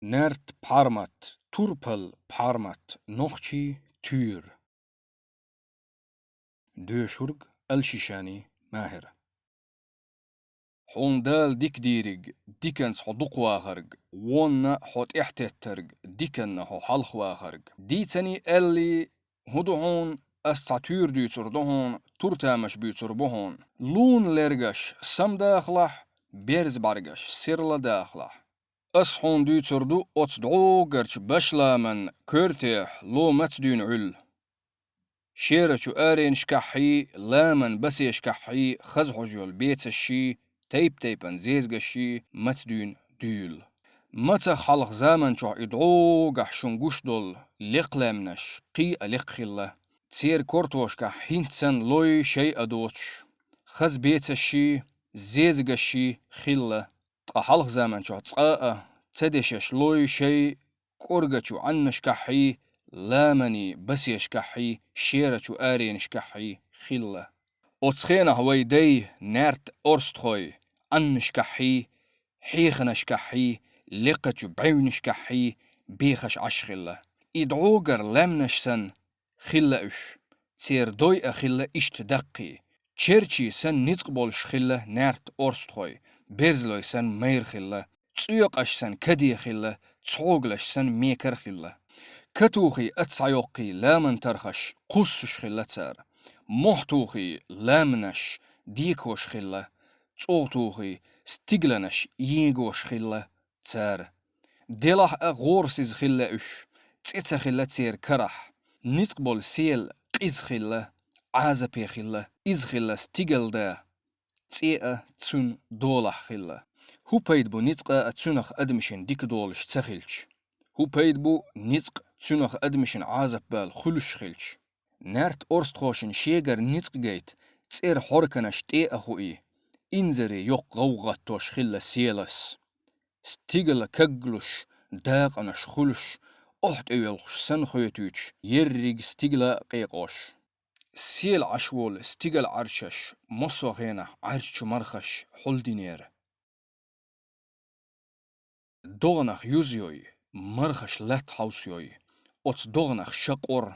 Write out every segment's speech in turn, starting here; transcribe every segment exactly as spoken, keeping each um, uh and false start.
Наьрт Пхьармат, турпал Пхьармат, нохчий туьйр. Доьшург Алшишани Маьхьир. Хьуна Дала дика дийриг, диканца хьо дукха вахарг, вонна хьо тӀехьатеттарг, диканна хьо хьалха вахарг. Дийцаний аьллий, хӀун ду хьуна, ас цхьа туьйр дуьйцур ду хьуна, тур-тамаш буьйцур бу хьуна. Луна лергаш сам дахалахь, берза бӀаргаш серла дахалахь. Ас хьуна дуьйцур ду оцу дӀогарчу башламан коьртехь ло маца дуьйна Ӏуьллу. Шерачу аренашкахьий, ламан басешкахьий хаза хьожа йолу бецашший, тайп-тайпана зезагашший маца дуьйна дуьйлу. Мацах хьалха заман чохь и дӀогахь шуна гуш долу лекха лаьмнаш кхин а лекха хилла. Церан кортошкахь хӀинца санна лой шай а доцуш, хаза бецашший, зезагашший хилла. Ткъа хьалха заман чохь цкъа а ца дешаш лой шай кӀоргачу Ӏаннашкахьий, ламаний басешкахьий, шерачу аренашкахьий хилла. Оцу хенахь вай дай, наьрт орстхой, Ӏаннашкахьий, хьеханашкахьий, лекхачу бӀевнашкахьий бехаш Ӏаш хилла. И дӀогара лаьмнаш санна хилла уьш. Церан дой а хилла иштта даккхий. Черчий санна ницкъ болуш хилла наьрт орстхой, берзалой санна майра хилла, цӀоькъаш санна каде хилла, цхьогалаш санна мекара хилла. Катухий а цхьайоккхий ламан тархаш кхуссуш хилла цара. Мохтухий ламнаш декош хилла, цӀогӀатухий стигланаш егош хилла цара. Делахь а гӀорасиза хилла уьш, цӀе ца хилла церан карахь, ницкъ болу сел къиза хилла, Ӏазапе хилла, иза хилла стигала да, цӀе а цуьнан долахь хилла. ХӀун пайда бу ницкъа а цуьнах адамашна дика долуш ца хилча? ХӀун пайда бу ницкъ цуьнах адамашна Ӏазап бала хуьлуш хилча? Наьрт орстхошна шегара ницкъ гайта, цӀера хьорканаш тӀе а хуий, инзаре йоккха гӀовгӀа гӀаттош хилла селас. Стигала каглуш, дакъанаш хуьлуш, охьа тӀейоьлхуш санна хоьтуьйтуш, ерриг стигала а къекъош. Сел Ӏаш волу стигала Ӏарчаш, массо а хенахь Ӏарчачу мархаш хьулдинера. ДогӀанах юзайой, мархаш латта хьовсайой, оцу догӀанах шакъор,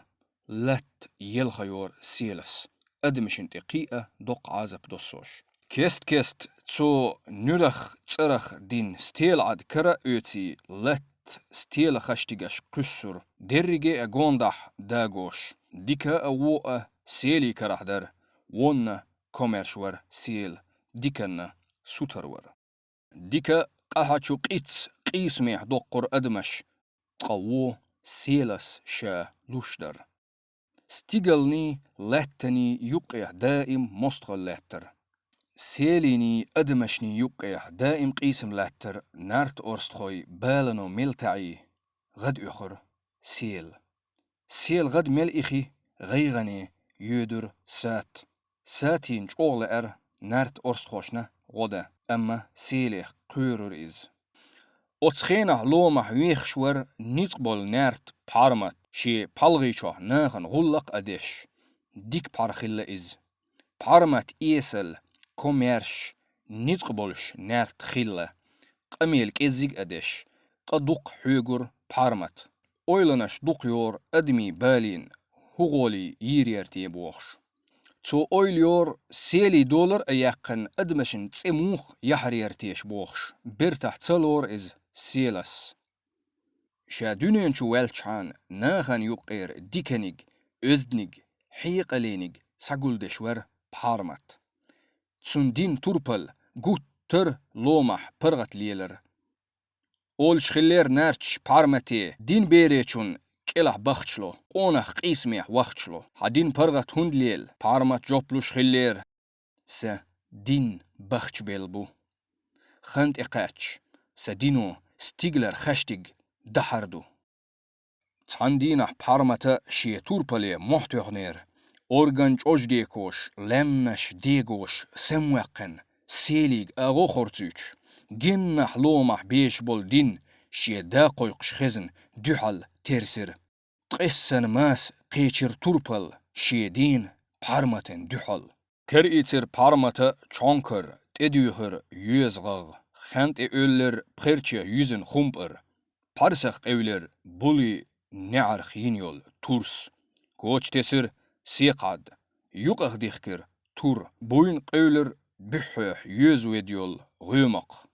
латта елхайора селас, адамашна тӀе кхин а доккха Ӏазап доссош. Кест-кест цо нуьрах, цӀарах дина стелан Ӏад кара а оьций, латта стелан хаштигаш кхуьссура, дерриге а гондахь дагош, дика а, вон а селий карахь дара, вонна комаьрша вара сел, диканна сутара вара. Дика къахьа чу къиц къийсамехь доккхура адамаш, ткъа вон селас ша луш дара. Стигалний, латтаний юккъехь даим мостагӀалла лаьттара. Селийний, адамашний юккъехь даим къийсам лаьттара наьрт орстхой балано мел таӀий, гӀад оьхура сел. Сел гӀад мел ихи, гӀайгӀане йоьдура сат. Сатийна чӀогӀа лаьара наьрт орстхошна гӀо дан, амма селех кхоьрура иза. Оцу хенахь ломахь вехаш вара ницкъ болу наьрт Пхьармат, шен пхьалгӀий чохь нахана гӀуллакх а деш. Дика пхьар хилла иза. Пхьармат эсал, комаьрша, ницкъ болуш наьрт хилла, къамел кӀеззиг а деш, къа дукха хьоьгура Пхьармат. Ойланаш дукха йора адамийн балийна, хӀун гӀоле йийр яра те бохуш. Цо ойла йора, селий долар а яьккхина, адамашна цӀе муха яхьар яра теша бохуш, бертахь ца лора иза селас. Ша дуьнен чу ваьлчхьана нахана юккъера диканиг, оьзданиг, хьекъалийниг схьагулдеш вара Пхьармат. Цунна дина турпал гуттар а ломахь паргӀат лелара. Олуш хиллера наьрташ Пхьармате: «Дин беречун кӀелахь бахчало, къонах къийсамехь вахчало. Хьан дин паргӀат хӀунда лела?» Пхьармат жоп луш хиллера: «Сан дин бахчабелла бу. Хан тӀе кхаьчча, сан дино стигалара хаьштиг дахьар ду». Цхьана дийнахь Пхьармата шен турпале мохь тоьхнера, орган чӀождекош, лаьмнаш дегош, самваьккхина, селига агӀо хорцуьйтуш, геннахь ломахь безаш болу дин шен да кхойкхуш хезна дуьхьал терсира. Ткъессана маса кхечира турпал шен дена Пхьарматан дуьхьал. Караийцира Пхьармата чонкар, тӀедуьйхира йоьзан гӀагӀ, хен тӀе оьллира пхерчех юьзина хумпӀар. пхьарсах къевлира були неӀарх йина йола турс. Коча тесира секхад, юкъах дихкира тур, буйна къевлира буьххьехь йоьза ведда йола гӀоьмакх.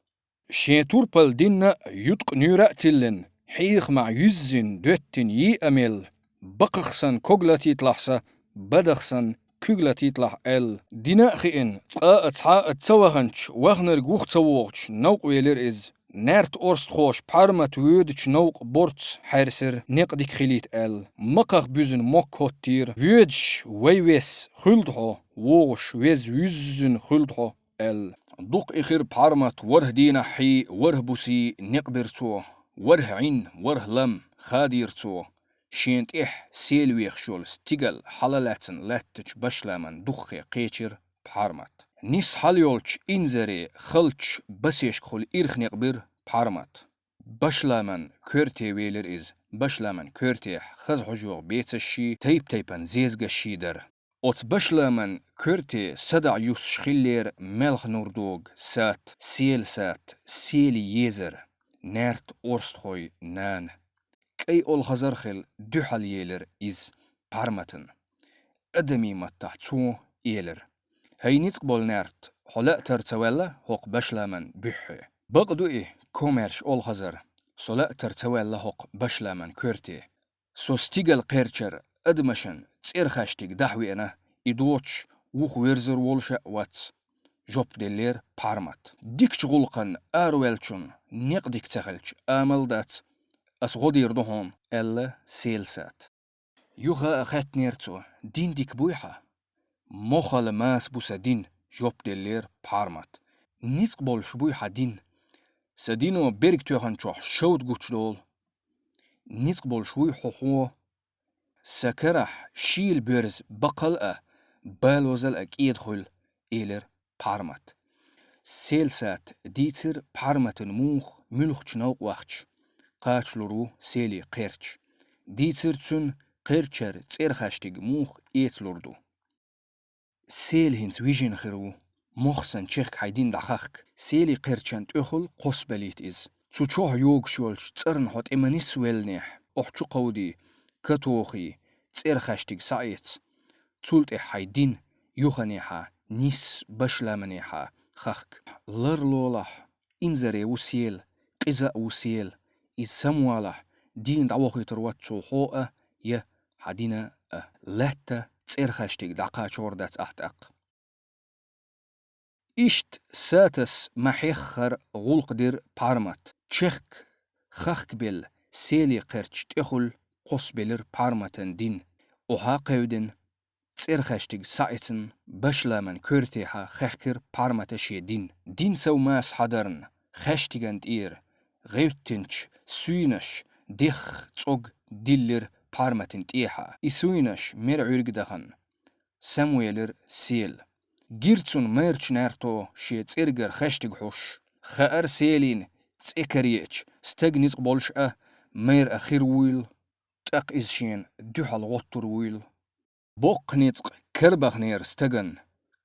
Шен турпал динна а, юткъа нуьйра а тиллина, хьехамехь юьззина доьттина йиъа мел, бакхах санна ког латийталахь сан, бадах санна куьг латийталахь аьлла. Дина а хиъна, цкъа а цхьа а ца ваханчу, вахнарг вуха ца вогӀучу новкъа велира иза. Наьрт орстхоша Пхьармат воьдучу новкъа борц хьаьрсира, некъ дика хилийта аьлла. Макхах буьзна мок хӀоттийра, воьдуш вай вес хуьлда хьо, вогӀуш веза вуьззина хуьлда хьо аьлла. Дукха ихира Пхьармат ворхӀ дийнахьий, ворхӀ бусий некъ бира цо, ворхӀ Ӏин, ворхӀ лам хадийра цо. Шена тӀехь сел вехаш йолу стигал хьала лаьцна лаьттачу башламан духхе кхечира Пхьармат. Нис хьала йолчу инзаре халчу басешкахула ирх некъ бира Пхьармат. Башламан коьрте велира иза. Башламан коьртехь хаза хьожа йогӀу бецашший, тайп-тайпана зезагашший дара. Оцу башламан коьрте садаӀа юссуш хиллера маьлхан нур догу сат, сел сат, сели езар, наьрт орстхой нана. КӀай олхазар хила дуьхьал елира иза Пхьарматан. Адамийн маттахь цо элира: «ХӀай ницкъ болу наьрт, хьо лаьа тар ца ваьлла хӀокху башламан буьххье? Бакъ ду и, комаьрша олхазар, со лаьа тар ца ваьлла хӀокху башламан коьрте. Со стигал кхерчар адамашан цӀерхаьштиг дахьа веана, и доцуш вуха верзар волуш а вац», — жоп деллера Пхьармат. «Дикачу гӀуллакхана араваьллачунна некъ дика ца хилча, амал дац, ас гӀо дийр ду хьуна», — аьлла сел сат. Юха а хаьттинера цо: «Дин дика буй хьан?» «Мохала маса бу сан дин», — жоп деллера Пхьармат. «Ницкъ болуш буй хьан дин. Сан дино берг тоьхначохь шовда гучудолу». «Ницкъ болуш вуй хьо хьо». «Сан карахь шийла боьрза баккхал а, балозал а кӀеда хуьлу», — элира Пхьармат. Сел сат дийцира Пхьарматан муха муьлхачу новкъа вахча кхачалур ву сели кхерч. Дийцира цуьнан кхерчара цӀерхаьштиг муха эцалур ду. «Сели хӀинца вижина хир ву. Мох санна чехка хьайн дин дӀахахка, сели кхерчан тӀехула кхоссабелийта иза. Цу чохь йогуш йолчу цӀарна хьо тӀе ма нисвеллинехь, охьа чу кховдий, катохий, цӀерхаьштиг схьаэца. Цул тӀаьхьа хьайн дин юханехьа, нисса башламанехьа хахка. Ларлолахь, инзаре ву сел, къиза а ву сел. Иза самавалахь, дийна дӀавохуьйтур вац цо хьо а, я хьан дина а. Лаьтта цӀерхаьштиг дӀакхачор дац ахь тӀаккха». Иштта сатас ма-хьеххара гӀуллакх дира Пхьармат. Чехка хахкабелла сели кхерч тӀехула кхоссабелира Пхьарматан дин. Охьа кхевдина, цӀерхаьштиг схьаэцна, башламан коьртехьа хаьхкира Пхьармата шен дин. Дин сов маса хьадарна, хаьштиган тӀера гӀевттинчу суйнаш дехха цӀог диллира Пхьарматан тӀехьа. И суйнаш мера Ӏуьрг дахана, самавелира сел. Гира цунна майрачу наьрто шен цӀергара хаьштиг хьуш. Хаьара селин цӀе караеача, стаг ницкъ болуш а, майра а хир вуйла, тӀаккха иза шена дуьхьал гӀоттур вуйла. Боккха ницкъ карабахнера стаган,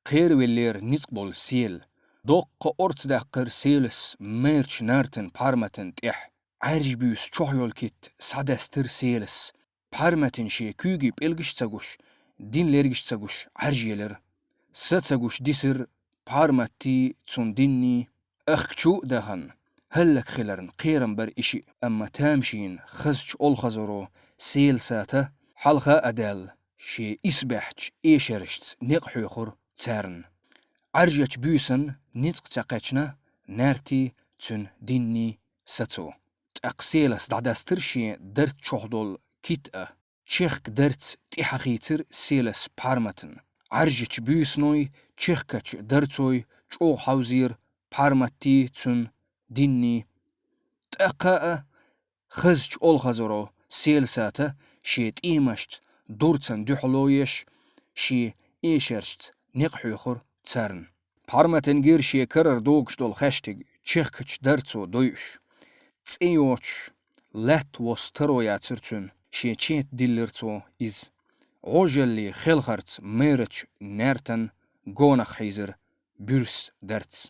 кхеравеллера ницкъ болу сел. Доккха орца даьккхира селас майрачу нартан Пхьарматан тӀехь. Ӏаьржа буьйса чохь йолу китт схьадастира селас. Пхьарматин шен куьйгийн пӀелгаш а ца гуш, дин лергаш а ца гуш, Ӏаьржа елира. Са ца гуш дисира Пхьарматий, цунна динний. Ахка чу а дахана, хӀаллакьхиларна кхерам бара и шиъ, амма тамашийна хазачу олхазаро сел сата, хьалха а даьлла, шен исбаьхьчу эшарашца некъ хьоьхура царна. Ӏаьржачу буьйсанна ницкъ ца кхаьчна, нартий, цуьнан динний сацо. ТӀаккха селас дӀадастира шен дарц чохь долу кит а. Чехка дарц тӀехьахийцира селас Пхьарматна. Ӏаьржачу буьйсаной, чехкачу дарцой чӀогӀа хьовзийра Пхьарматий, цуьнан динний. ТӀаккха а хазачу олхазаро сел сата шен тӀемашца дурцан дуьхьало еш, шен эшаршца некъ хьоьхура царна. Пхьарматан гира шен карара догуш долу хаьштиг чехкачу дарцо дойуш. ЦӀе йоцуш, лаьтта восса таро яцара цуьнан, шен чета диллира цо иза. Ӏожаллин хелхарца майрачу наьртан гонах хьийзира буьрса дарц.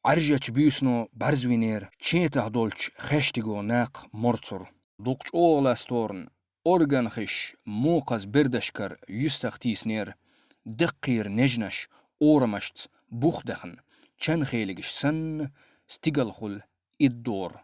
Ӏаьржачу буьйсано бӀарзвинера, четахь долчу хаьштиго накха морцура. Дукха чӀогӀа ласторна, органхиш мокхаза бердашкара юьстах тийсинера, даккхийра нежнаш орамашца бух дахана, чанхелигаш санна, стигалхула иддора.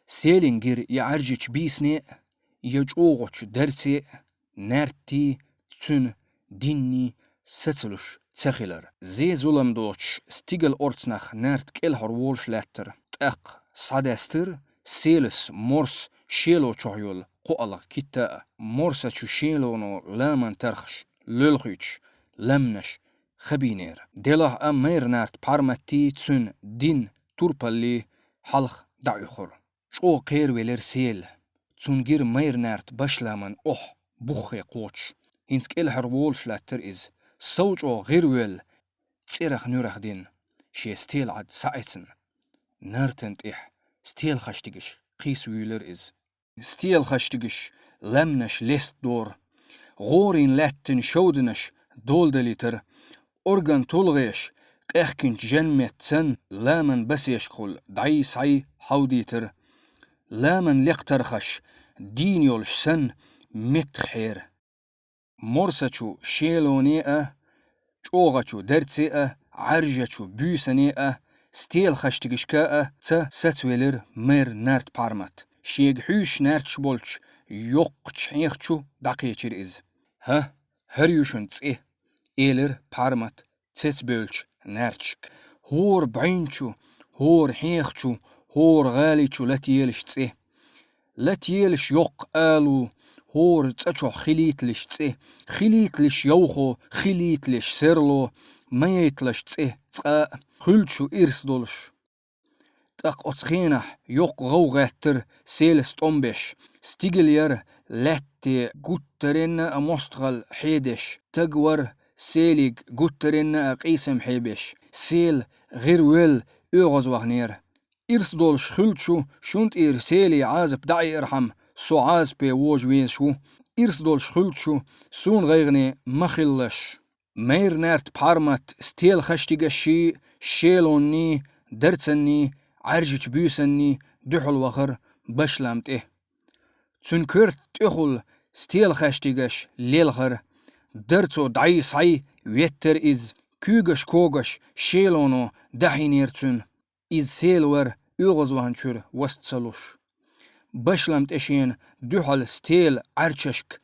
Селин гира и Ӏаьржачу бийсане а, я чӀогӀачу дарце а, наьртий, цуьнан динний сацалуш ца хилар. Зе-зулам доцуш стигал орцнах наьрт кӀелхьара волуш лаьттара. ТӀаккха схьадаьстира Селас морс шело чохь йолу кхоалгӀа китта а. Морсачу шелоно ламан тархаш лоьлхуьйтуш, ламнаш хабийнера. Делахь а майра наьрт Пхьарматтий, цуьнан дин турпаллий хьалха дӀаоьхура. ЧӀогӀа кхеравелира Села. Цунна гира майра наьрт башламан охьа буххе кхочуш. ХӀинца кӀелхьара волуш лаьттара иза. Сов чӀогӀа гӀиравелла, цӀерах-нуьрах дина, шен стелан Ӏад схьаэцна, нартан тӀехь стелхаштигаш кхийса вуьйлира иза. Стелхаштигаш ламнаш лестадора. ГӀорийна лаьттина шовданаш доладалийтара. Орган тулгӀеш, къехкинчу жан-метта санна, ламан басешкахула дӀай-схьай хьовдийтара. Ламан лекха тархаш дийна йолуш санна, меттахъхьера. Морсачу шелоне а, чӀогӀачу дарце а, Ӏаьржачу буьйсане а, стелхаштигашка а ца сацавелира майра наьрт Пхьармат. Шега хьуьйсуш наьрташ болчу йоккхачу хьеха чу дӀакхечира иза. «ХӀа, хӀара ю шуна цӀе», — элира Пхьармат цецбевллачу наьрташка. «ХӀора бӀаьнчу, хӀора хьеха чу, хӀора гӀали чу латаелаш цӀе. Латаелаш йоккха алу, хӀора цӀа чохь хилийталаш цӀе, хилийталаш йовхо, хилийталаш серло, ма яйталаш цӀе цкъа а, хуьлу шу ирс долуш». ТӀаккха оцу хенахь йоккха гӀовгӀа гӀеттара Селас тӀом беш. Стигала яра лаьтте гуттаренна а мостагӀалла хьедеш, стаг вара Селиг гуттаренна а къийсам хьебеш. Села гӀиравелла оьгӀазваханера. «Ирс долуш хуьлу шу, шун тӀера Селий Ӏазап дӀаэархьама, со Ӏазапе вожа везаш ву. Ирс долуш хуьлу шу, суна гӀайгӀане ма хилалаш». Майра наьрт Пхьармат стелхаштигашший, шелонний, дарцанний, Ӏаьржачу буьйсанний дуьхьал вахара башлам тӀе. Цуьнан коьрта тӀехула стелхаштигаш лелхара. Дарцо дӀай-схьай веттара иза, куьйгаш-когаш шелоно дахьийнера цуьнан. Иза Села вара оьгӀазваханчуьра васт ца луш. Башлам тӀе шена дуьхьал стелан Ӏаьрчашка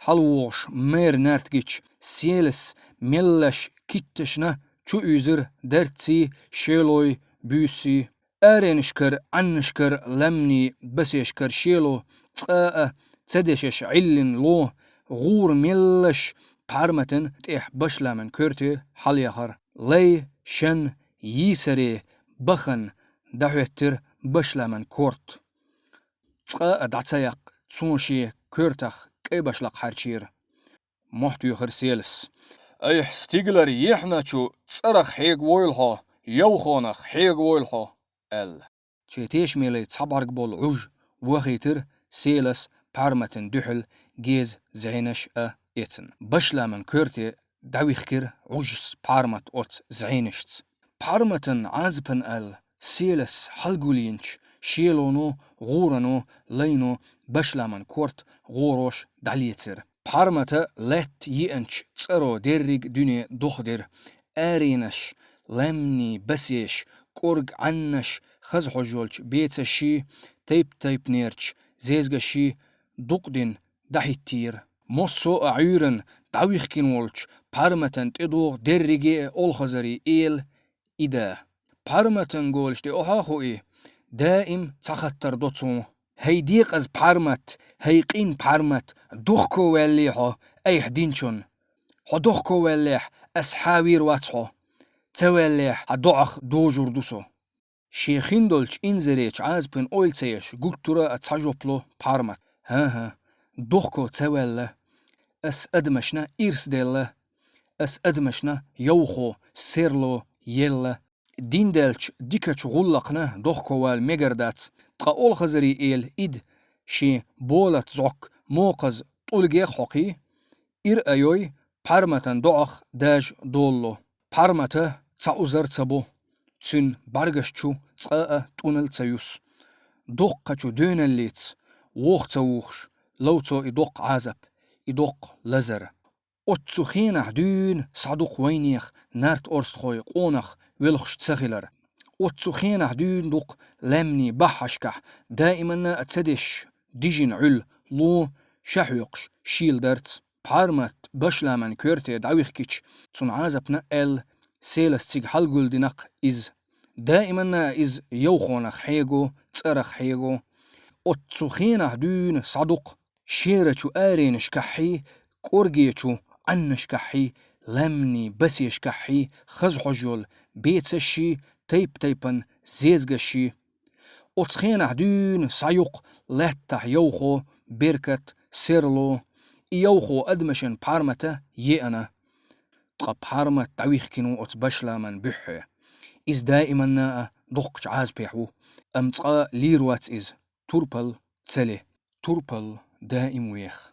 хьалавогӀуш майра наьрт гича, Селас меллаша китташна чу уьйзира дарций, шелой, буьйсий. Аренашкара, Ӏаннашкара, ламний басешкара шело цкъа а ца дешаш Ӏиллина ло, гӀура меллаша Пхьарматан тӀехь башламан коьрте хьалаяхара. Лай, шан, йийсаре, бахана дӀахӀоьттира башламан корта. Цкъа а дӀа ца яккха, цо шен коьртах кӀай башлакх хьарчийра. Мохь туьйхира Селас. «Айхьа, стигалара ехьначу цӀарах хьегавойла хьо, йовхонах хьегавойла хьо», — аьлла. Шен тешаме лай цхьа бӀарг болу Ӏуж вахийтира Селас Пхьарматан дуьхьал геза зӀенаш а эцна. Башламан коьрте дӀавихкира Ӏужас Пхьармат оцу зӀенашца. Пхьарматан Ӏазапан аьлла, Селас хьалгулйинчу шелоно, гӀурано, лайно башламан корта гӀорош дӀалецира. Пхьармата лаьтта йиъначу цӀаро дерриг дуьне дохадира. Аренаш, ламний басеш, кӀорга Ӏаннаш, хаза хьожа йолчу бецашший, тайп-тайпанерчу зезгашший дукъдина дӀахӀиттийра. Массо а Ӏуьйранна дӀавихкина волчу Пхьарматан тӀедогӀу дерриге а олхазарийн эла и да. Пхьарматан голаш тӀе охьа а хуий, даим цхьа хаттар до цо: «ХӀай декъаза Пхьармат, хӀай къин Пхьармат, дохко ваьллий хьо айхьа динчунна? Хьо дохко ваьллехь, ас хьан вийр вац хьо? Ца ваьллехь, хьан доӀах дожур ду со». Шен хиндолчу инзаречу Ӏазапан ойла ца еш, гуттара а цхьа жоп ло Пхьармат: «ХӀан-хӀа, дохко ца ваьлла. Ас адамашна ирс делла. Ас адамашна йовхо, серло елла. Дин даьлча дикачу гӀуллакхна дохко вала мегар дац. Ткъа олхазарийн эла и да, шен болат зӀок мокхаза тӀулгех хьокхий, ира а йой, Пхьарматан доӀах дажа долало». Пхьармата цхьа узар ца бо. цуьнан бӀаьргаш чу цкъа а тӀунал ца юс. Доккхачу доьналлица воху ца вухуш, лов цо и доккха Ӏазап, и доккха лазар. Оццу хенахь дуьйна схьадукха вайнех нарт-орстхой къонах велхаш ца хилар. Оццу хенахь дуьйна дукха лаьмнийн баххьашкахь даиманна а ца дешаш дижина Ӏуьллу лун ша хьоькхуш шийла дарц. Пхьармат башламан коьрте дӀавихкича, цунна Ӏазапна аьлла, селас цига хьалгулдина-кх иза. Даиманна а иза йовхонах хьего, цӀарах хьего. Оццу хенахь дуьйна схьадукха шерачу аренашкахьий, кӀоргечу Ӏаннашкахьий, лаьмнийн басешкахьий хаза хьожа йолу бецашший, тайп-тайпана зезгашший. Оцу хенахь дуьйна схьаюккху лаьттахь йовхо, беркат, серло. И йовхо адамашна Пхьармата еана. Ткъа Пхьармат дӀавихкина ву оцу башламан буьххье. Иза даиманна а доккхачу Ӏазапехь ву, амма цкъа а лийр вац иза, турпал ца ле. Турпал даим веха.